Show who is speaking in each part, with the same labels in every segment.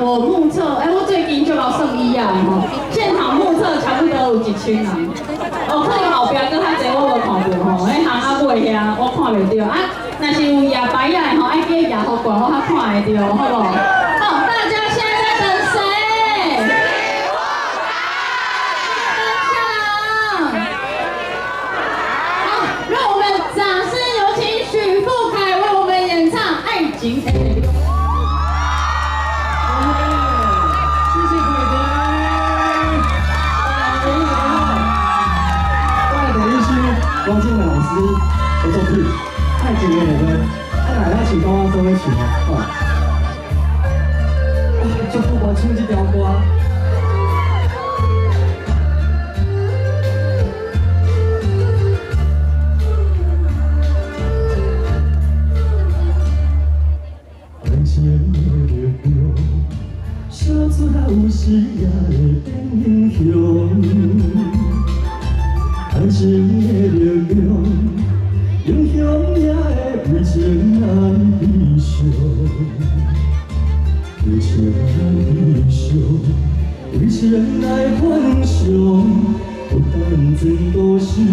Speaker 1: 我目測，欸，我最近足𠢕算椅仔的吼，現場目測差不多有1000人。哦，可能後壁閣較濟，我無看著吼，彼巷仔尾遐我看袂著啊。若是有舉牌仔的吼，愛記舉予懸，我較看會著，好無？好，大家現在在等誰？等下。好，讓我們掌聲有請許富凱為我們演唱《愛情的力量》。
Speaker 2: 謝謝凱凱。大家好，我的第一首王金偉老師的作品《愛情的力量》，啊，來咱唱歌，我做伙唱哦。哇，足久無唱這條歌。愛情的力量，寫出有時也會變英雄。愛情的力量，英雄也會為情來悲傷，為情來悲傷，為情來幻想。不但前途受影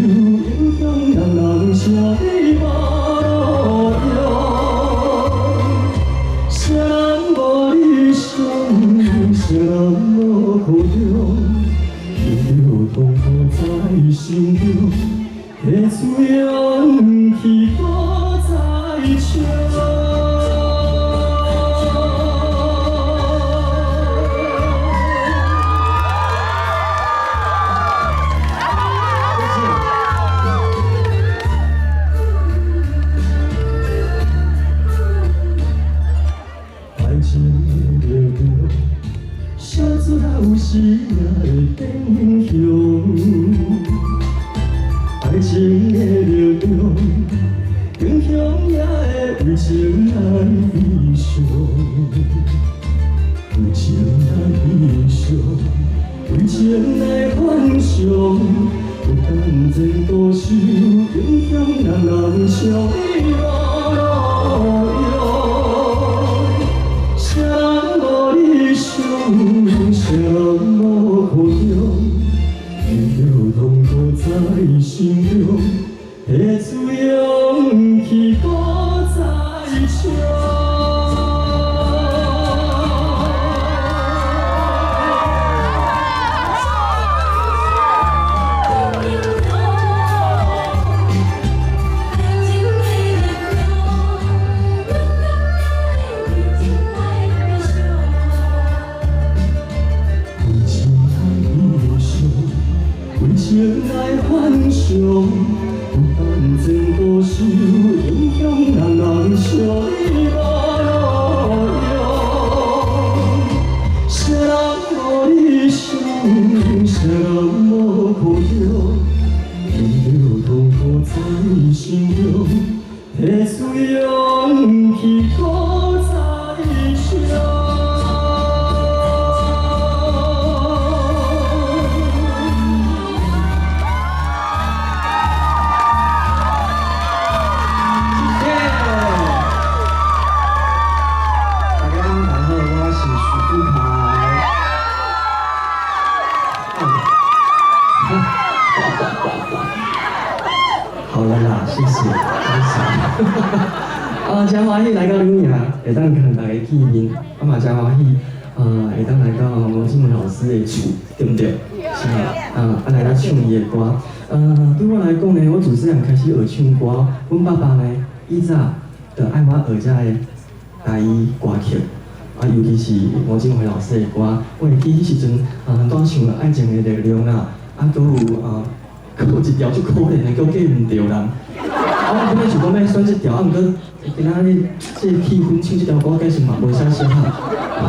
Speaker 2: 響，人人笑你無路用。誰人無理想，誰人無苦衷，忍著痛苦在心中，提出勇氣閣再唱。謝謝。愛情的力量，寫出有時也會變英雄。愛情的力量，英雄也會為情來悲傷，為情來悲傷，為情來幻想。不但前途受影響，人人笑你無路用。誰人無理想，誰人無苦衷，忍著痛苦在心中，提出勇氣閣再唱。為情來悲傷，為情來幻想，不但前途受影響，人人笑你無路用。誰人無理想，誰人無苦衷，忍著痛苦在心中，提出勇氣閣再唱。謝謝。大家好，大家好，我是許富凱。好了啦，謝謝，謝謝。啊，真歡喜來到柳營，會當佮大家見面，啊嘛真歡喜，啊會當來到王金文老師的厝，對毋對？是啊，啊來到唱伊的歌。對我來講呢，我自細漢開始學唱歌，阮爸爸呢以早就愛我學這个台語歌曲，啊，尤其是吳振輝老師的歌，我會記彼時陣啊，拄唱《愛情的力量》啦，啊，閣有啊，閣有一條足可憐的叫《嫁毋著人》。啊，我本來想講欲選這條，啊，毋過今仔日這個氣氛唱這條歌，假使嘛無啥適合。啊，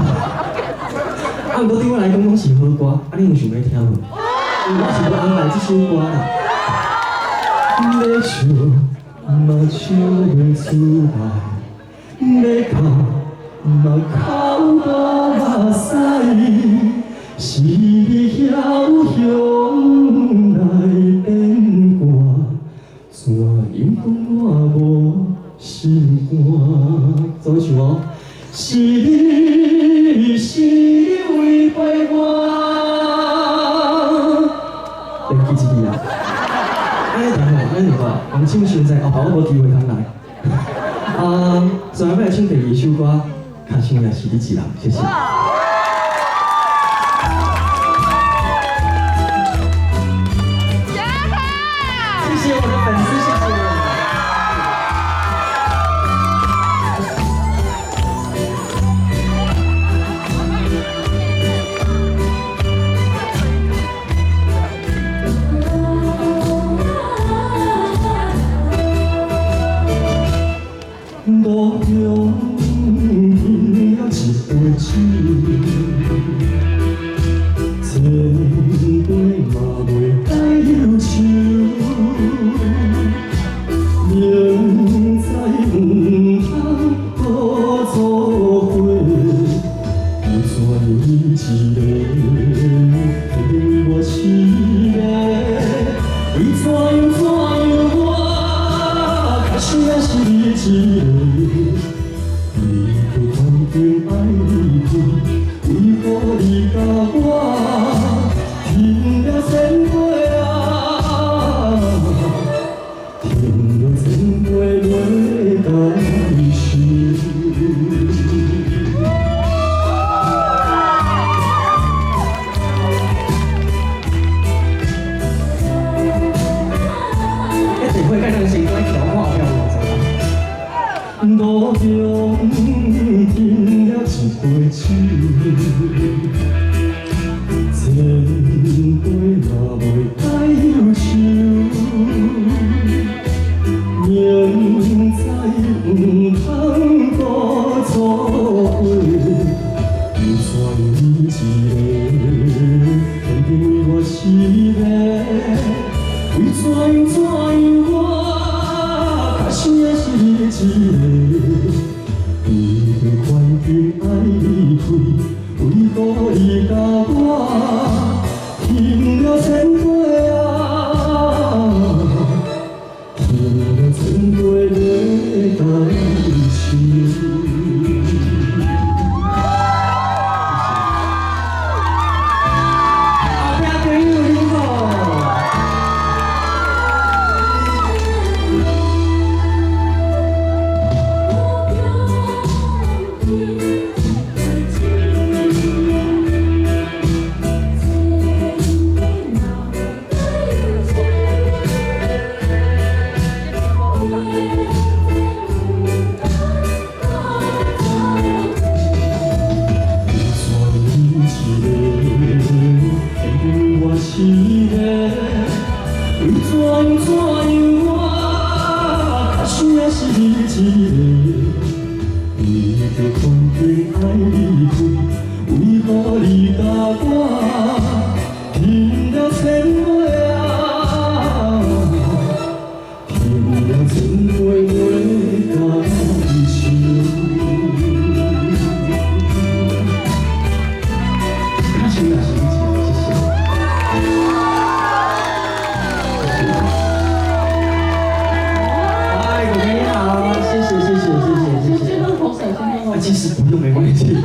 Speaker 2: 毋過對我來講攏是好歌，啊，你有想欲聽無？我是無安排這首歌啦。欲笑嘛笑袂出來，欲哭嘛哭無目屎，是你梟雄來變卦，怎樣講我無心肝？做伙唱哦。是你心唱傷濟，後擺我無機會通來。啊，所以欲來唱第二首歌，較想也是你一人，謝謝。謝謝我的粉絲，謝謝。路中饮了一杯酒，千杯嘛袂解忧愁。明知毋通搁做伙，为怎样你一个，偏偏为我痴迷？为怎样怎样我较想的是你一个？为何决定爱离开？为何你共我停了千杯啊？停了千杯袂解愁。一定會跟兩成關橋，我後壁有偌濟人。路中饮了一杯酒，千杯嘛袂解忧愁。明知毋通搁做伙，为怎样你一个，偏偏为我痴迷？为怎样怎样我较想的是你一个？为何决定爱离开？为何你共我停了千杯啊？停了千杯袂解愁。后壁朋友你好。为怎样你一个，偏偏为我痴迷？为怎样怎样我较想的是你一个？为何决定爱离开？为何你共我停了千杯啊？停了千杯袂解愁。较想也是你一个，謝謝。嗨，哥哥你好，謝謝謝謝謝謝謝謝。
Speaker 1: 先喝口水，先喝口水。
Speaker 2: 啊，其實不用，沒關係，真的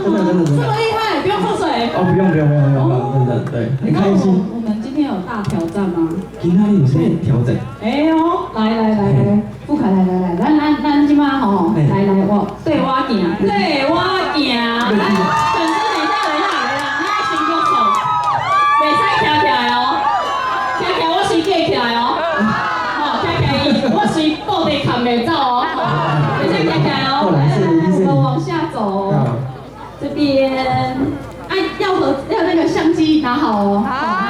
Speaker 2: 真的真
Speaker 1: 這麼
Speaker 2: 的。
Speaker 1: 厲害，不用喝水。
Speaker 2: 哦，不用不用不用不用，真的對，很開心。
Speaker 1: 我們今天有大挑戰嗎？
Speaker 2: 今天有什麼挑戰？
Speaker 1: 哎呦，來來來來，富凱來來來，咱咱咱這馬吼，來來我對我行，對我行。來，粉絲等一下等一下，來啦，你愛先舉手，袂使徛起來哦，徛起來我隨過起來哦，吼，徛起來我隨布地扛袂走哦，袂使徛起來哦。來來來，我們往下走，這邊，哎，要和要那個相機拿好哦，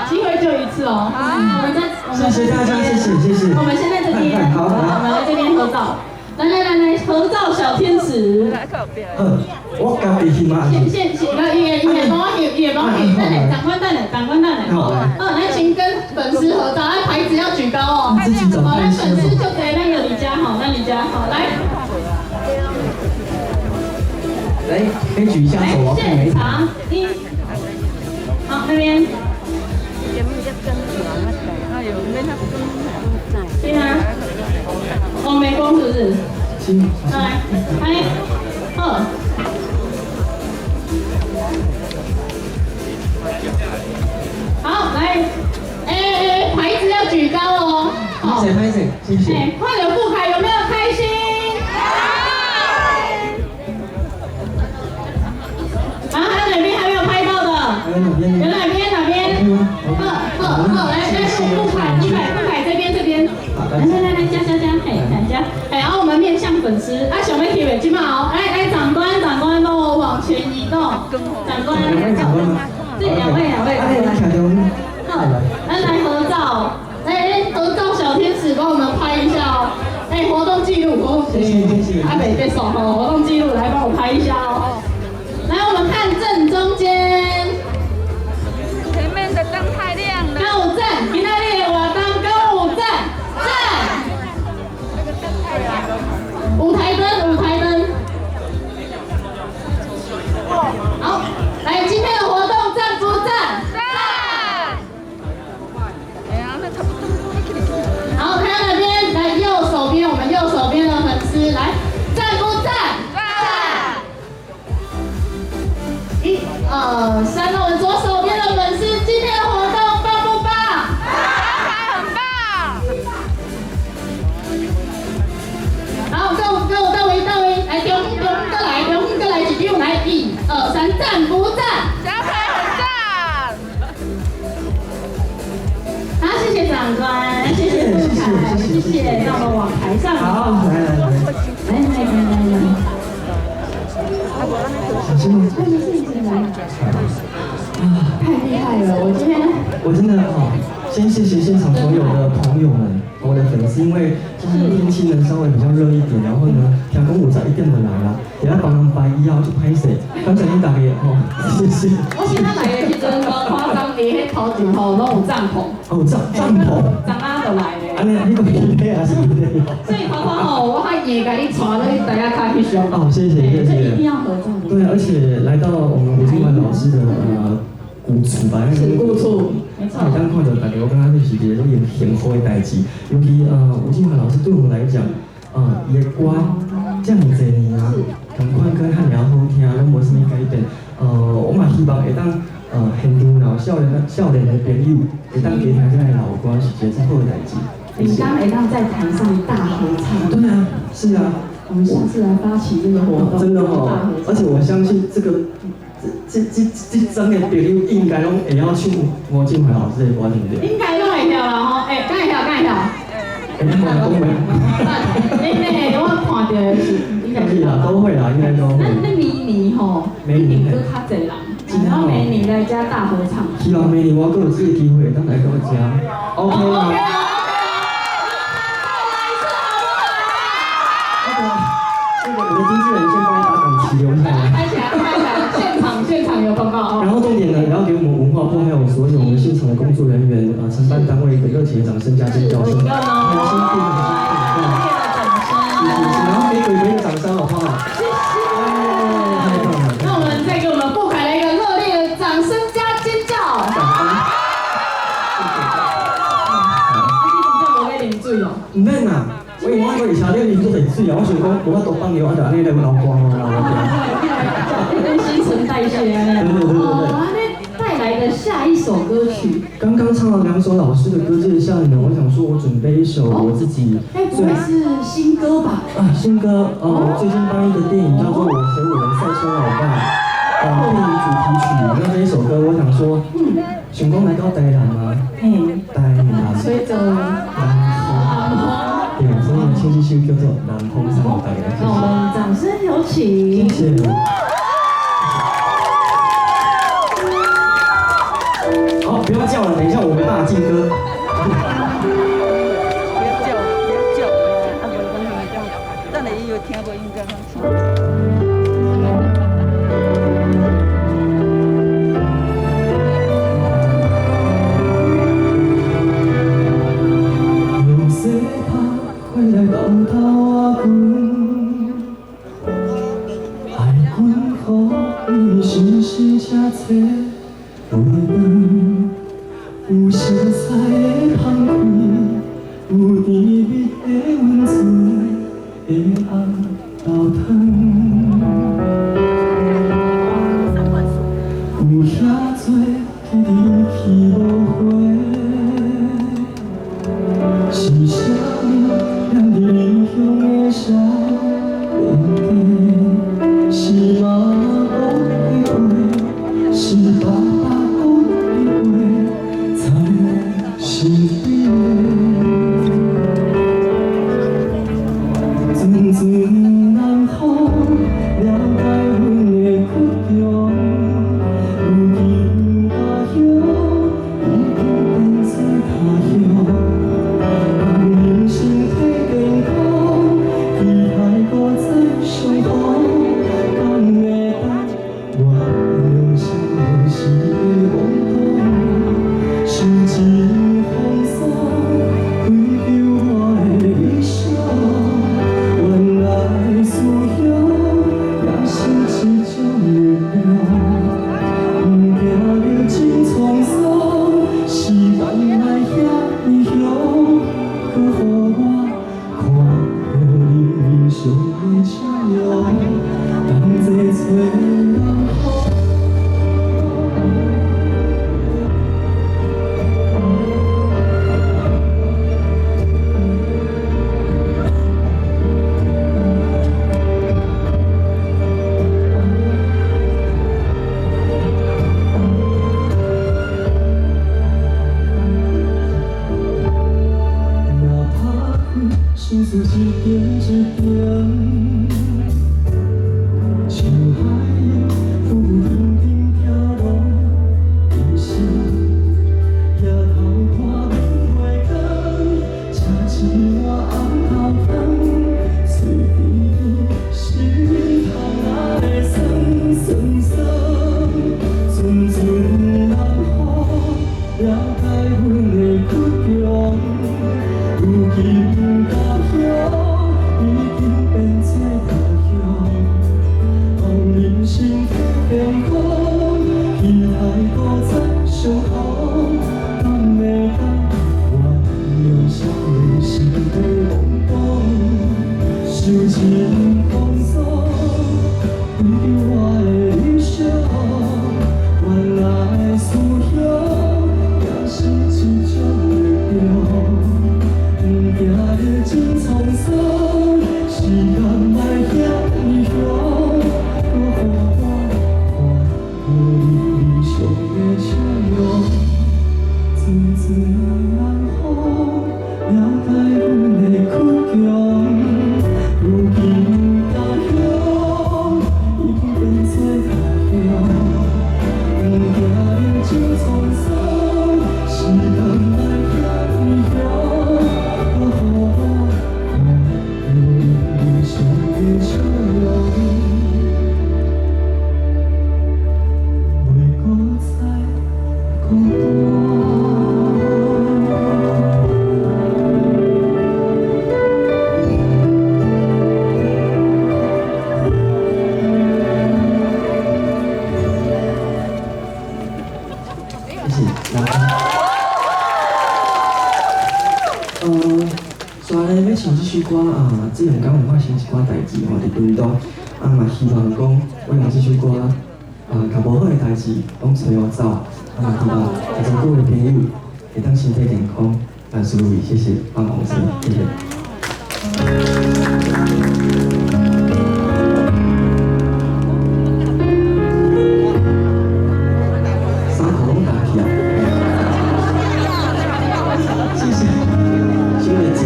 Speaker 1: 機會就一次哦。我們在，
Speaker 2: 謝謝大家，謝謝謝謝。
Speaker 1: 我們先在這邊，
Speaker 2: 好，
Speaker 1: 我們來這邊合照。來來來來，合照小天使。
Speaker 2: 我家己去嘛。
Speaker 1: 先先先，來，伊會幫我翕，伊會幫我翕。等下，長官等下，長官等下。
Speaker 2: 好，
Speaker 1: 來請跟粉絲合照，哎，牌子要舉高哦。
Speaker 2: 自己找。
Speaker 1: 好，來粉絲就在那個李家好，那李家好，來。
Speaker 2: 來，可以舉一下手哦。
Speaker 1: 現場一，好那邊。對啊，黃眉公是不是？來，來，二。好，來，哎哎，牌子要舉高哦。好，吼。
Speaker 2: 歹勢，謝謝。
Speaker 1: 哎，看著富凱有沒有開心？啊，還有哪邊還沒有拍到的？
Speaker 2: 還有哪邊呢？
Speaker 1: 有哪邊？哪邊？好，好，好，來，來，富凱，富凱，富凱這邊，這邊。來來來來，加加加，嘿，來加，哎，然後我們面向粉絲，啊，想欲翕的，這馬哦，來來，長官，長官，幫我往前移動，長官，
Speaker 2: 長官嗎？
Speaker 1: 這兩位，兩位，好，來來合照，哎哎，合照小天使幫我們拍一下哦，哎，活動記錄，活動
Speaker 2: 謝謝謝謝，
Speaker 1: 阿北別手哦，活動記錄來幫我拍一下哦，來，我們看正中間，
Speaker 3: 前面的燈太亮了，
Speaker 1: 夠讚，今仔日的活動夠讚，讚。舞台燈，舞台燈。好，來，今天的活動讚不讚？
Speaker 3: 讚。哎呀，那差不多。
Speaker 1: 好，看到哪邊？來右手邊，我們右手邊的粉絲來，讚不讚？
Speaker 3: 讚。
Speaker 1: 一、二、三，那我們左手邊的粉絲，今天的活動棒不棒？
Speaker 3: 很棒。
Speaker 1: 好，夠夠到位到位，來中中過來，中過來一張，來一二三，讚不讚？
Speaker 3: 小凱很讚。
Speaker 1: 好，謝謝長官，謝謝富凱，謝謝，讓我們往台上。
Speaker 2: 好，來來來，
Speaker 1: 來來來來來。
Speaker 2: 小心哦。
Speaker 1: 沒事沒事，來。太厲害了，我今天。
Speaker 2: 我真的哦，先謝謝現場所有的朋友們，我的粉絲，因為今天天氣呢稍微比較熱一點，然後呢，聽講51點就來啦，等下幫人排以後就歹勢，感謝恁大家哦，謝謝。
Speaker 1: 我今仔來的時陣無誇張，佇彼頭前吼攏有帳篷。
Speaker 2: 哦，帳篷。
Speaker 1: 昨仔就來咧。
Speaker 2: 按呢，你講是的還是不對？
Speaker 1: 所以頭拄吼，我較硬共你帶落去台仔跤翕相。
Speaker 2: 哦，謝謝謝謝。
Speaker 1: 這一定要合照。
Speaker 2: 對，而且來到我們吳金環老師的古厝吧，
Speaker 1: 是古厝，沒錯。
Speaker 2: 會當看著大家，我感覺這是一個足幸福的代誌。尤其吳金環老師對我們來講，伊的歌這麼濟年啊，仝款閣遐爾好聽，攏無啥物改變。我嘛希望會當現場若有少年的朋友會當加聽這个老歌，是一個真好的代誌。
Speaker 1: 你剛會當在台上大合唱。
Speaker 2: 對啊，是啊。
Speaker 1: 我們下次來發起這個活動。
Speaker 2: 真的哦，而且我相信這個。這陣的朋友應該攏會曉唱吳金環老師的歌，對不對？
Speaker 1: 應該攏會曉啦吼，欸，敢會曉，敢會曉？
Speaker 2: 欸，你講講袂？
Speaker 1: 你我看著的是應該
Speaker 2: 是啦，都會啦，應該都會。
Speaker 1: 那明年吼，一定閣較濟人，然後明年來遮大合唱。
Speaker 2: 希望明年我閣有這個機會，當來到遮。OK 嗎？這個我的經紀人先幫我把檔期留下來。
Speaker 1: 拍起來，拍起來，現場現場有廣告哦。
Speaker 2: 然後重點呢，也要給我們文化部還有所有我們現場的工作人員啊，承辦單位一個熱情的掌聲加尖叫聲，很辛苦，很辛苦，謝謝，然後給鬼鬼的掌聲好不好？
Speaker 1: 謝謝。
Speaker 2: 太棒了。
Speaker 1: 那我們再給我們富凱來一個熱烈的掌聲加尖叫。
Speaker 2: 感恩。
Speaker 1: 啊，你真正無欲啉水哦？
Speaker 2: 毋免啦，我因為我佇車頂啉足濟水啊，我想講無法度放尿，啊就按呢來流汗啊。
Speaker 1: 跟新陳代謝。
Speaker 2: 對對對對對。
Speaker 1: 哦，那帶來的下一首歌曲。
Speaker 2: 剛剛唱了兩首老師的歌，接下來呢，我想說我準備一首我自己。
Speaker 1: 該不會是新歌吧？
Speaker 2: 啊，新歌哦，我最近幫一個電影叫做《我和我的賽車老爸》電影主題曲。那這一首歌，我想說，想講來到台南啊，台南。
Speaker 1: 吹着
Speaker 2: 南風。對，所以唱這首叫做《南風》送予大家。
Speaker 1: 那我們掌聲有請。
Speaker 2: 謝謝。好，不要叫了，等一下我沒辦法進歌。
Speaker 3: 不要叫，不要叫，啊，無講等下伊有聽無應該攏唱。
Speaker 2: 用细拍火来斗头仔阮，爱阮予你时时车册陪伴，有熟似的香气，有甜蜜的温存的红豆汤，有遐多记忆去无回，是啥唱這首歌啊，這兩工有發生一寡代誌吼，佇屏東，啊嘛希望講我用這首歌啊，共無好的代誌攏吹予走，啊嘛希望在座各位朋友會當身體健康，萬事如意，謝謝，放風吹，謝謝。衫褲攏焦去啊！謝謝，傷熱情。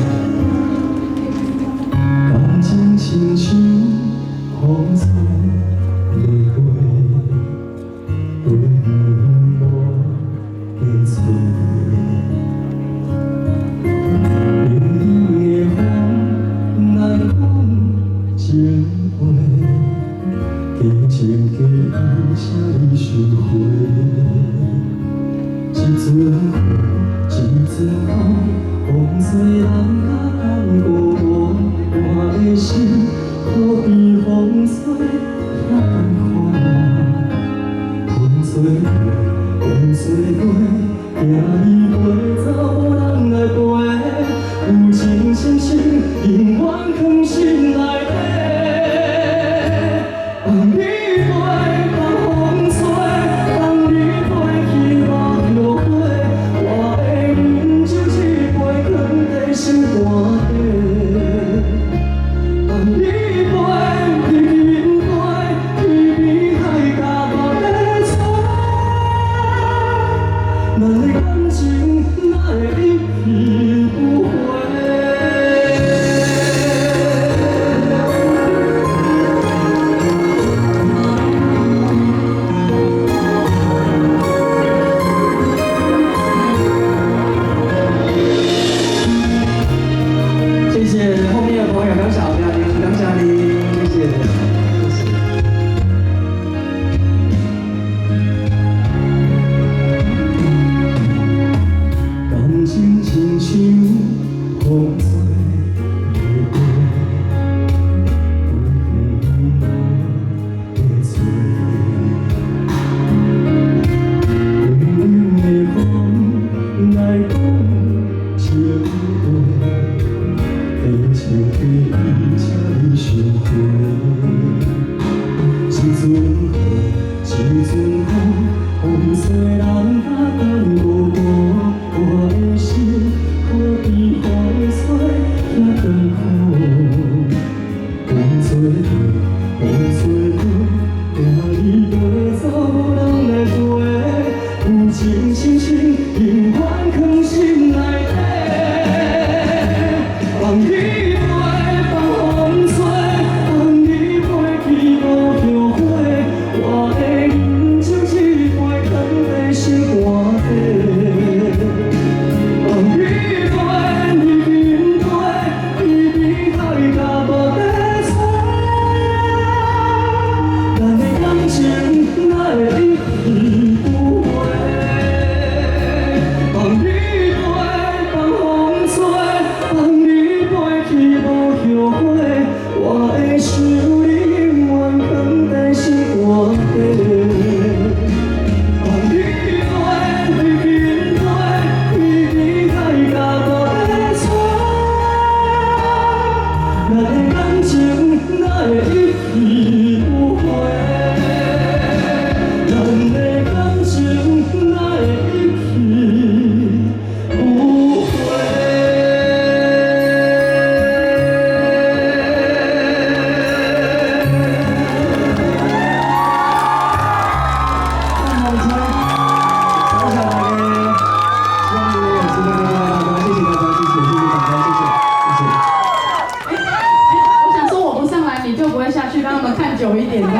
Speaker 2: 感情親像風吹的花，飛無加吹。冷冷的風來講情話，假情假意請你收回。一陣雨，一陣風，風吹人甲等孤单，我的心好比風吹遐艰苦。風吹过，風吹過，驚伊飛走無人來陪。有情深深，永遠藏心內底。放你飛，放風吹，放你飛去無後悔。我的飲酒一杯，囥在心肝底。放你飛，去云飞，去比海角大地吹。咱的感情哪會一去不回？謝謝後面的朋友，感謝後面的，感謝你，謝謝，謝謝。感情親像風吹的花，飛無加吹。冷冷的風來講情話，假情假意請你收回。一陣雨，一陣風，風吹人甲等孤單，我的心好比風吹遐艰苦。風吹過，風吹過，驚伊飛走無人來陪。有情深深，永遠藏心內底。放你飛，放風吹，放你飛去無後悔。我的飲酒一杯，囥在心肝底。放你飛，你云飛，去比海角大地吹。咱的感情哪會一去不回？放你飛，放風吹，放你飛去無後悔。我會想你永遠囥在心肝底。放你飛，你云飛，去比海角大地吹。咱的感情哪會一去不回？咱的感情哪會一去不回？放風吹，感謝大家，希望你們有機會再見到大家，謝謝大家，謝謝，謝謝掌聲，謝謝，謝謝。
Speaker 1: 我想說我不上來，你就不會下去，讓他們看久一點，這樣。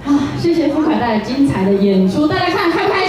Speaker 1: 好，謝謝富凱帶來精彩的演出，大家看開不開